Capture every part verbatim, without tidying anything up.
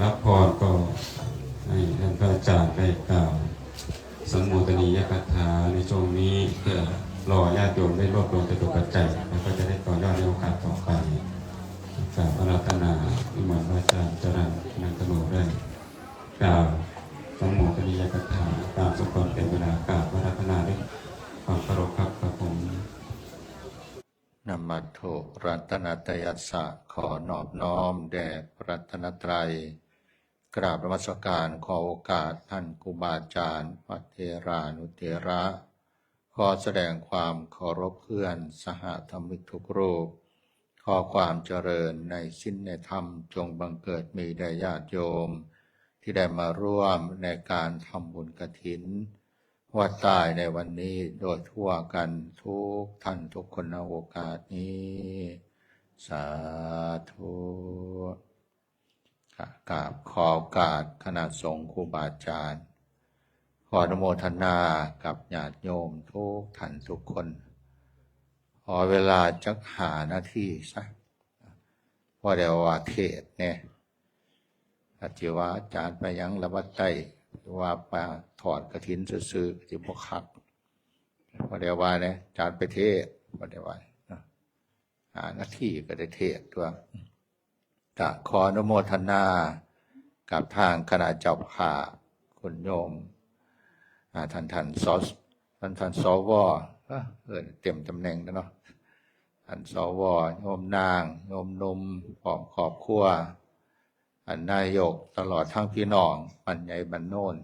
รับพรก็ให้ท่านพระอาจารย์ได้กล่าวสัมโมทนียกถาในช่วงนี้ เพื่อรอญาติโยมได้รวบรวมจตุปัจจัย แล้วก็จะได้ต่อยอดในโอกาสต่อไป กราบอาราธนานิมนต์พระอาจารย์จรัญ นันทโน ได้กล่าวสัมโมทนียกถาตามสมควรแก่เวลา กราบอาราธนาด้วยความเคารพครับ ครับผม นะมัตถุรัตนตยัสสะ ขอนอบน้อมแด่พระรัตนตรัย กราบนมัสการ ขอโอกาสท่านครูบาอาจารย์ พระเถรานุเถระ ขอแสดงความเคารพเพื่อนสหธรรมิกทุกรูป ขอความเจริญในศีลในธรรมจงบังเกิดมีแด่ญาติโยม ที่ได้มาร่วมในการทำบุญกฐิน วัดใต้ในวันนี้โดยทั่วกันทุกท่านทุกคน ณ โอกาสนี้ สาธุ ค่ะ กราบขอโอกาสคณะสงฆ์ครูบาอาจารย์ ขออนุโมทนากับญาติโยมทุกท่านทุกคน ขอเวลาจักห้านาทีซะ เพราะเดี๋ยวว่าเทศน์เนี่ย อาจจะว่าอาจารย์ไปหยังละวัดใต้ หรือว่าไปทอดกฐินซื่อๆ สิบ่คัก เพราะเดี๋ยวว่าเนี่ย อาจารย์ไปเทศน์ เพราะเดี๋ยวว่าเนาะ ห้านาทีก็ได้เทศน์ตัว ก็ขออนุโมทนากับทางคณะเจ้าภาพ คุณโยม อ่า ท่าน ท่าน ส- ท่าน ท่าน สว เอ้อ เอิ้นเต็มตำแหน่งแล้วเนาะ ท่าน สว โยมนาง โยมหนุ่ม พร้อมครอบครัว ท่านนายก ตลอดทั้งพี่น้อง บ้านใหญ่บ้านโนน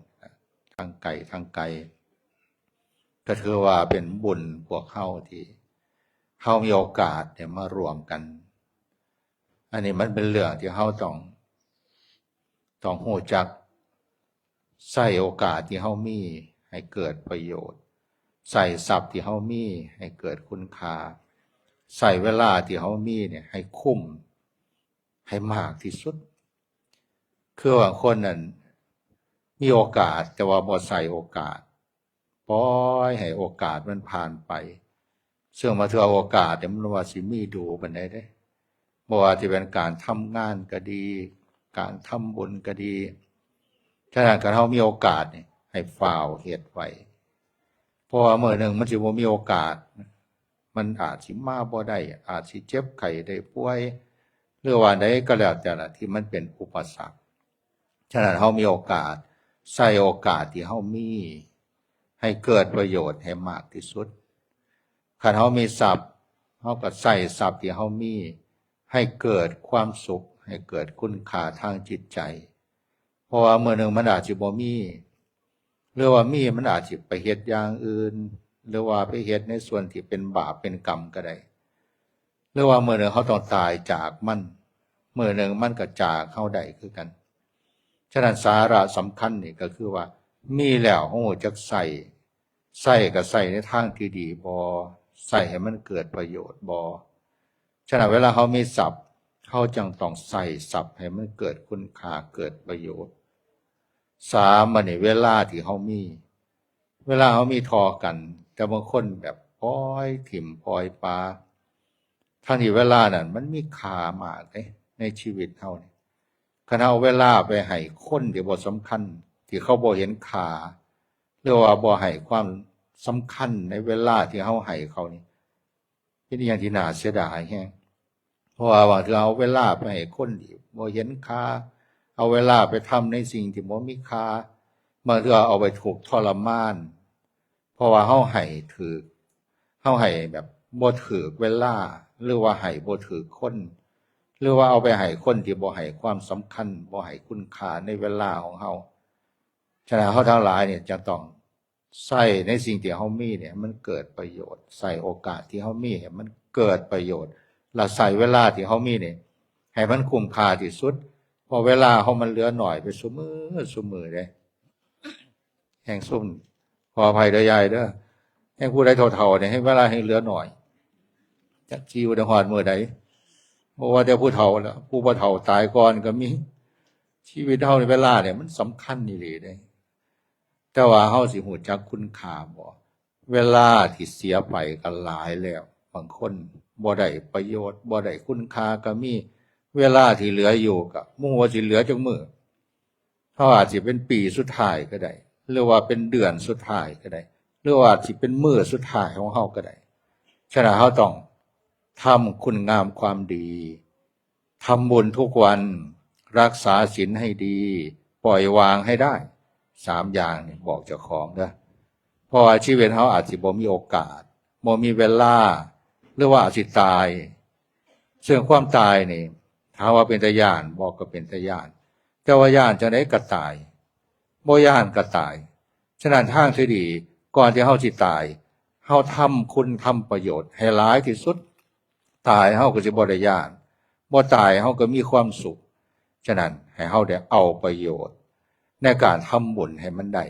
ทั้งไกลทั้งไกล ก็ถือว่าเป็นบุญพวกเฮาที่เฮามีโอกาสเนี่ยมารวมกัน อันนี้มันเป็นเรื่องที่เฮาต้อง ต้องรู้จักใช้โอกาสที่เฮามีให้เกิดประโยชน์ ใช้ทรัพย์ที่เฮามีให้เกิดคุณค่า ใช้เวลาที่เฮามีเนี่ยให้คุ้ม ให้มากที่สุด คือบางคนนั่นมีโอกาสแต่ว่าบ่ใช้โอกาส ปล่อยให้โอกาสมันผ่านไป ซึ่งบางเทื่อโอกาสเนี่ยมันว่าสิมีดูปานใดเด้ บ่ว่าสิเป็นการทำงานก็ดี การทำบุญก็ดี ฉะนั้นคันเฮามีโอกาสนี่ให้ฟ้าวเฮ็ดไว้ เพราะว่ามื้อหนึ่งมันสิบ่มีโอกาส มันอาจสิมาบ่ได้ อาจสิเจ็บไข้ได้ป่วย หรือว่าใดก็แล้วแต่ละที่มันเป็นอุปสรรค ฉะนั้นเฮามีโอกาส ใช้โอกาสที่เฮามี ให้เกิดประโยชน์ให้มากที่สุด คันเฮามีทรัพย์ เฮาก็ใช้ทรัพย์ที่เฮามี ให้เกิดความสุข ให้เกิดคุณค่าทางจิตใจ เพราะว่ามื้อหนึ่งมันอาจสิบ่มี หรือว่ามีมันอาจสิไปเฮ็ดอย่างอื่น หรือว่าไปเฮ็ดในส่วนที่เป็นบาปเป็นกรรมก็ได้ หรือว่ามื้อหนึ่งเฮาต้องตายจากมัน มื้อหนึ่งมันก็จากเฮาได้คือกัน ฉะนั้นสาระสำคัญนี่ก็คือว่า มีแล้วเฮารู้จักใช้ ใช้ก็ใช้ในทางที่ดีบ่ ใช้ให้มันเกิดประโยชน์บ่ ฉะนั้นเวลาเฮามีทรัพย์ เฮาจั่งต้องใช้ทรัพย์ให้มันเกิดคุณค่า เกิดประโยชน์ สาม บัดนี้เวลาที่เฮามี เวลาเฮามีเท่ากัน แต่บางคนแบบปล่อยถิ่มปล่อยปา ทั้งที่เวลานั้นมันมีค่ามากเด้ ในชีวิตเฮานี่ คันเฮาเอาเวลาไปให้คนที่บ่สำคัญ ที่เขาบ่เห็นค่า หรือว่าบ่ให้ความสำคัญในเวลาที่เฮาให้เขานี่ เป็นอีหยังที่น่าเสียดายแฮง เพราะว่าบางเทื่อเอาเวลาไปให้คนที่บ่เห็นค่า เอาเวลาไปทำในสิ่งที่บ่มีค่า บางเทื่อเอาไปทุกข์ทรมาน เพราะว่าเฮาให้ถืก เฮาให้แบบบ่ถืกเวลา หรือว่าให้บ่ถืกคน หรือว่าเอาไปให้คนที่บ่ให้ความสำคัญ บ่ให้คุณค่าในเวลาของเฮา ฉะนั้นเฮาทั้งหลายเนี่ยจะต้องใช้ในสิ่งที่เฮามีเนี่ย มันเกิดประโยชน์ ใช้โอกาสที่เฮามีให้มันเกิดประโยชน์ และใช้เวลาที่เฮามีเนี่ย ให้มันคุ้มค่าที่สุด เพราะเวลาเฮามันเหลือหน่อยไปซุมื้อซุมื้อเด้ แฮงซุ่ม ขออภัยเด้อยายเด้อ แฮงผู้ใดเฒ่าๆเนี่ย แฮงเวลาแฮงเหลือหน่อย จักสิอยู่ได้ฮอดมื้อใด เพราะว่าแต่ผู้เฒ่าแล้ว ผู้บ่เฒ่าตายก่อนก็มี ชีวิตเฮาในเวลาเนี่ยมันสำคัญอีหลีเด้ แต่ว่าเฮาสิรู้จักคุณค่าบ่ เวลาที่เสียไปก็หลายแล้ว บางคนบ่ได้ประโยชน์ บ่ได้คุณค่าก็มี เวลาที่เหลืออยู่ก็บ่ฮู้ว่าสิเหลือจักมื้อ เฮาอาจสิเป็นปีสุดท้ายก็ได้ หรือว่าเป็นเดือนสุดท้ายก็ได้ หรือว่าสิเป็นมื้อสุดท้ายของเฮาก็ได้ ฉะนั้นเฮาต้องทำคุณงามความดี ทำบุญทุกวัน รักษาศีลให้ดี ปล่อยวางให้ได้ สามอย่างนี่บอกเจ้าของเด้อ เพราะว่าชีวิตเฮาอาจสิบ่มีโอกาส บ่มีเวลา หรือว่าอาจสิตาย ซึ่งความตายนี่ ถามว่าเป็นตาย้านบ่ ก็เป็นตาย้าน แต่ว่าย้านจั่งใด๋ก็ตาย บ่ย้านก็ตาย ฉะนั้นทางที่ดี ก่อนที่เฮาสิตาย เฮาทำคุณทำประโยชน์ให้หลายที่สุด ตายเฮาก็สิบ่ได้ย้าน บ่ตายเฮาก็มีความสุข ฉะนั้นให้เฮาได้เอาประโยชน์ ในการทำบุญให้มันได้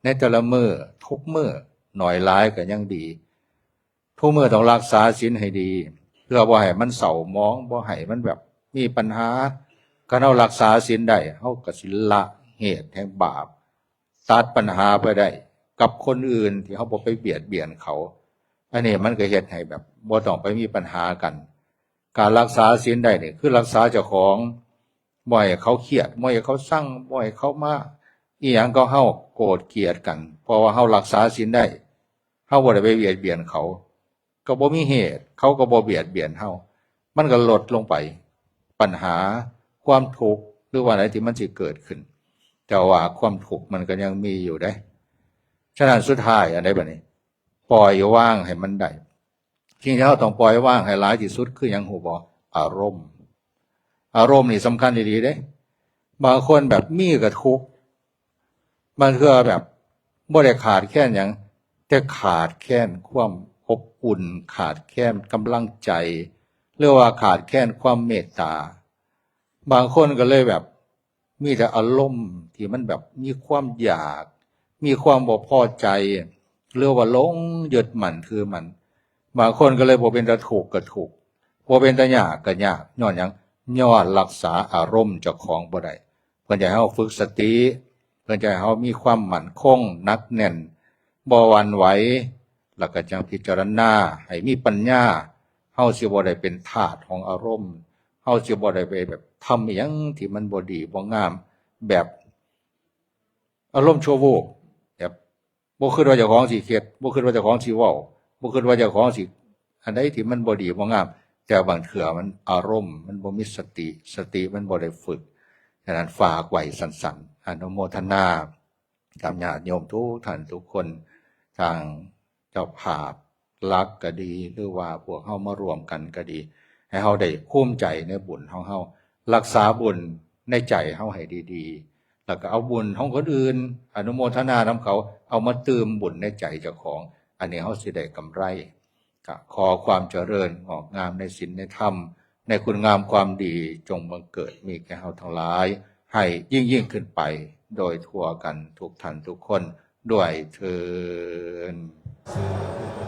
ในแต่ละมื้อ ทุกมื้อ น้อยหลายก็ยังดี ทุกมื้อต้องรักษาศีลให้ดี เพื่อบ่ให้มันเศร้าหมอง บ่ให้มันแบบมีปัญหา คันเฮารักษาศีลได้ เฮาก็สิละเหตุแห่งบาป ตัดปัญหาไปได้ กับคนอื่นที่เฮาบ่ไปเบียดเบียนเขา อันนี้มันก็เฮ็ดให้แบบบ่ต้องไปมีปัญหากัน การรักษาศีลได้นี่คือรักษาเจ้าของ บ่ให้เขาเครียด บ่ให้เขาซัง บ่ให้เขามาอิหยังกับเฮา โกรธเกลียดกัน เพราะว่าเฮารักษาศีลได้ เฮาบ่ได้ไปเบียดเบียนเขา ก็บ่มีเหตุ เขาก็บ่เบียดเบียนเฮา มันก็ลดลงไป ปัญหา ความทุกข์ หรือว่าอะไรที่มันสิเกิดขึ้น แต่ว่าความทุกข์มันก็ยังมีอยู่เด้ ฉะนั้นสุดท้ายอันใด๋บัดนี้ ปล่อยวางให้มันได้ สิ่งที่เฮาต้องปล่อยวางให้หลายที่สุดคือหยังฮู้บ่ อารมณ์ อารมณ์นี่สำคัญอีหลีเด้ บางคนแบบมีก็ทุกข์ บางเทื่อแบบบ่ได้ขาดแคลนหยัง แต่ขาดแคลนความอบอุ่น ขาดแคลนกำลังใจ หรือว่าขาดแคลนความเมตตา บางคนก็เลยแบบ มีแต่อารมณ์ที่มันแบบมีความอยาก มีความบ่พอใจ หรือว่าหลงยึดมั่นถือมั่น บางคนก็เลยบ่เป็นตาทุกข์ก็ทุกข์ บ่เป็นตายากก็ยาก ย้อนหยัง ย้อนรักษาอารมณ์เจ้าของบ่ได้ เพิ่นอยากให้เฮาฝึกสติ เพิ่นอยากให้เฮามีความมั่นคงหนักแน่น บ่หวั่นไหว แล้วก็จั่งพิจารณาให้มีปัญญา เฮาสิบ่ได้เป็นทาสของอารมณ์ เฮาสิบ่ได้ไปแบบทำอิหยังที่มันบ่ดีบ่งาม แบบอารมณ์ชั่ววูบ แบบบ่คิดว่าเจ้าของสิเฮ็ด บ่คิดว่าเจ้าของสิเว้า บ่คิดว่าเจ้าของสิ อันใดที่มันบ่ดีบ่งาม แต่บางเทื่อมันอารมณ์มันบ่มีสติ สติมันบ่ได้ฝึก ฉะนั้นฝากไว้สั้นๆ อนุโมทนากับญาติโยมทุกท่านทุกคน ทางเจ้าภาพหลักก็ดี หรือว่าพวกเฮามาร่วมกันก็ดี ให้เฮาได้ภูมิใจในบุญของเฮา รักษาบุญในใจเฮาให้ดีๆ แล้วก็เอาบุญของคนอื่น อนุโมทนานำเขา เอามาเติมบุญในใจเจ้าของ อันนี้เฮาสิได้กำไร ก็ขอความเจริญงอกงามในศีลในธรรม ในคุณงามความดี จงบังเกิดมีแก่เฮาทั้งหลาย ให้ยิ่งๆ ขึ้นไป โดยทั่วกันทุกท่านทุกคนด้วยเทอญ สาธุ